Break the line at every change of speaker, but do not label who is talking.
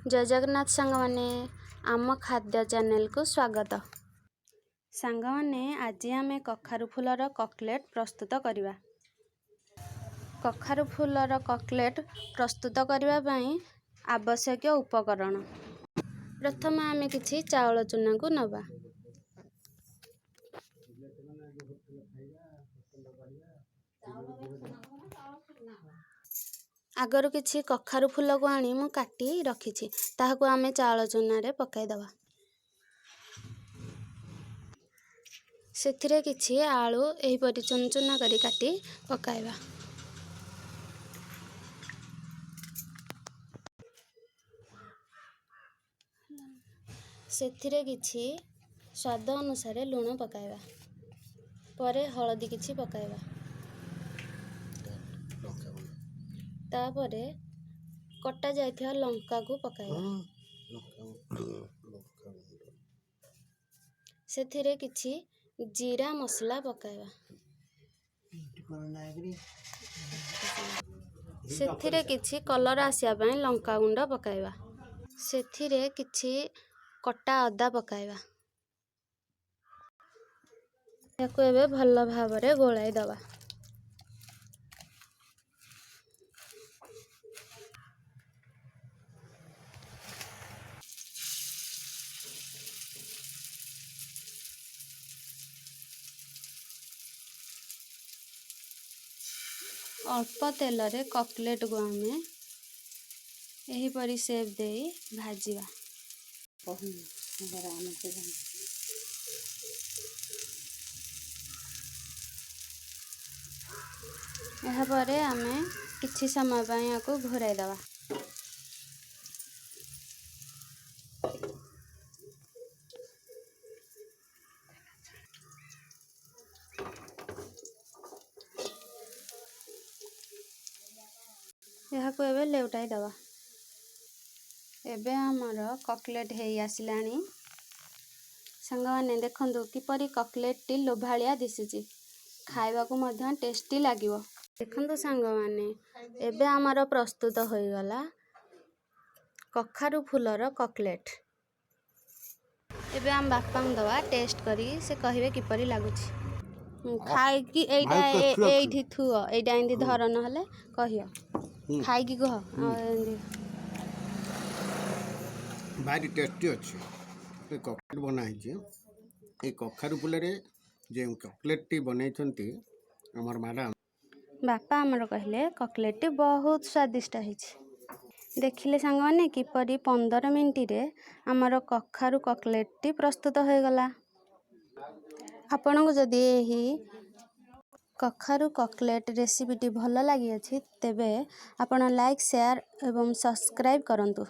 ଜୟ ଜଗନ୍ନାଥ ସାଙ୍ଗମାନେ, ଆମ ଖାଦ୍ୟ ଚ୍ୟାନେଲକୁ ସ୍ୱାଗତ। ସାଙ୍ଗମାନେ, ଆଜି ଆମେ କଖାରୁ ଫୁଲର କକଲେଟ୍ ପ୍ରସ୍ତୁତ କରିବା। କଖାରୁ ଫୁଲର କକଲେଟ୍ ପ୍ରସ୍ତୁତ କରିବା ପାଇଁ ଆବଶ୍ୟକୀୟ ଉପକରଣ: ପ୍ରଥମେ ଆମେ କିଛି ଚାଉଳ ଚୁନାକୁ ନେବା। ଆଗରୁ କିଛି କଖାରୁ ଫୁଲକୁ ଆଣି ମୁଁ କାଟି ରଖିଛି, ତାହାକୁ ଆମେ ଚାଉଳ ଚୁନାରେ ପକାଇଦେବା। ସେଥିରେ କିଛି ଆଳୁ ଏହିପରି ଚୁନ ଚୁନା କରି କାଟି ପକାଇବା। ସେଥିରେ କିଛି ସ୍ୱାଦ ଅନୁସାରେ ଲୁଣ ପକାଇବା। ପରେ ହଳଦୀ କିଛି ପକାଇବା। ତାପରେ କଟା ଯାଇଥିବା ଲଙ୍କାକୁ ପକାଇବା। ସେଥିରେ କିଛି ଜିରା ମସଲା ପକାଇବା। ସେଥିରେ କିଛି କଲର୍ ଆସିବା ପାଇଁ ଲଙ୍କା ଗୁଣ୍ଡ ପକାଇବା। ସେଥିରେ କିଛି କଟା ଅଦା ପକାଇବା। ଏହାକୁ ଏବେ ଭଲ ଭାବରେ ଗୋଳାଇ ଦେବା। ଅଳ୍ପ ତେଲରେ କକଲେଟ୍କୁ ଆମେ ଏହିପରି ସେପ୍ ଦେଇ ଭାଜିବା। ଏହାପରେ ଆମେ କିଛି ସମୟ ପାଇଁ ୟାକୁ ଘୋରାଇ ଦେବା। ଏହାକୁ ଏବେ ଲେଉଟାଇ ଦେବା। ଏବେ ଆମର କକଲେଟ୍ ହେଇ ଆସିଲାଣି। ସାଙ୍ଗମାନେ, ଦେଖନ୍ତୁ କିପରି କକଲେଟ୍ଟି ଲୋଭାଳିଆ ଦିଶୁଛି। ଖାଇବାକୁ ମଧ୍ୟ ଟେଷ୍ଟି ଲାଗିବ। ଦେଖନ୍ତୁ ସାଙ୍ଗମାନେ, ଏବେ ଆମର ପ୍ରସ୍ତୁତ ହୋଇଗଲା କଖାରୁ ଫୁଲର କକଲେଟ୍। ଏବେ ଆମ ବାପାଙ୍କୁ ଦେବା ଟେଷ୍ଟ କରିକି, ସେ କହିବେ କିପରି ଲାଗୁଛି। ଖାଇକି ଏଇଟା ଏଇଠି ଥୁଅ, ଏଇଟା ଏମିତି ଧର, ନହେଲେ କହିବ। ଖାଇକି କୁହ ଆଉ ଏମିତି।
ଭାରି ଟେଷ୍ଟି ଅଛି। ଏ କକଲେଟ୍ ବନା ହେଇଛି ଏଇ କଖାରୁ ଫୁଲରେ। ଯେଉଁ କକଲେଟ୍ଟି ବନେଇଛନ୍ତି ଆମର ମ୍ୟାଡ଼ାମ୍।
ବାପା ଆମର କହିଲେ କକଲେଟ୍ଟି ବହୁତ ସ୍ୱାଦିଷ୍ଟ ହେଇଛି। ଦେଖିଲେ ସାଙ୍ଗମାନେ, କିପରି 15 ମିନିଟରେ ଆମର କଖାରୁ କକଲେଟ୍ଟି ପ୍ରସ୍ତୁତ ହୋଇଗଲା। ଆପଣଙ୍କୁ ଯଦି ଏହି କଖାରୁ କକଲେଟ୍ ରେସିପିଟି ଭଲ ଲାଗିଅଛି, ତେବେ ଆପଣ ଲାଇକ୍, ସେୟାର ଏବଂ ସବସ୍କ୍ରାଇବ୍ କରନ୍ତୁ।